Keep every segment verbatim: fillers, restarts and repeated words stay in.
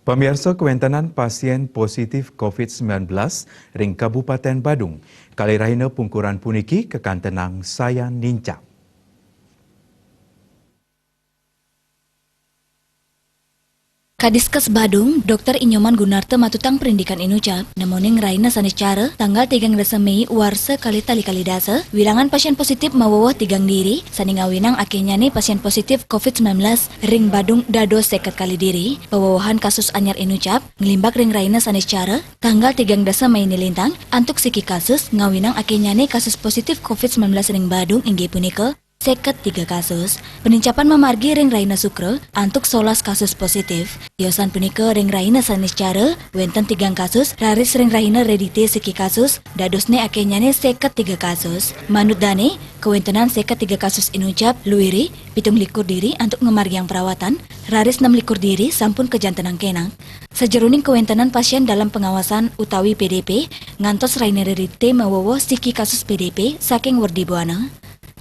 Pamiarsa, kawéntenan pasién positif covid sembilan belas ring Kabupaten Badung kalih rahina pungkuran puniki kakantenang sayan nincap. Kadiskes Badung, Dokter Inyoman Gunarta matutang parindikan inucap, nemoning rahina Saniscara, tanggal tigang dasa Mei warsa kalih tali kalih dasa, wilangan pasién positif mawewoh tigang diri, sané ngawinang akéhnyané pasién positif covid sembilan belas ring Badung dados seket kalih diri, pawewohan kasus anyar inucap, nglimbak ring rahina Saniscara, tanggal tigang dasa Mei nilintang, antuk siki kasus, ngawinang akéhnyané kasus positif covid sembilan belas ring Badung inggih punika, seket tiga kasus. Panincapan mamargi ring rahina Sukra, antuk solas kasus positif. Tiosan punika ring rahina Saniscara, wénten tigang kasus, raris ring rahina Redité siki kasus, dadosné akéhnyané seket tiga kasus. Manut dané, kawéntenan seket tiga kasus inucap, luirih, pitung likur diri antuk ngamargiang perawatan, raris nem likur diri sampun kajantenang kénang. Sajeroning kawéntenan pasién dalam pengawasan utawi P D P, ngantos rahina Redité mawewoh siki kasus P D P saking Werdi Buana.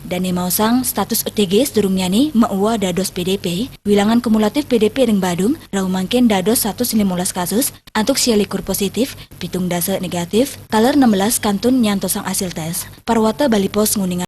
Dané maosang status O T G sadurungnyané maubah dados P D P, wilangan kumulatif P D P ring Badung rauh mangkin dados satus limolas kasus, antuk sia likur positif, pitung dasa negatif, taler nem belas kantun nyantosang asil tés. Parwata Bali Post nguninga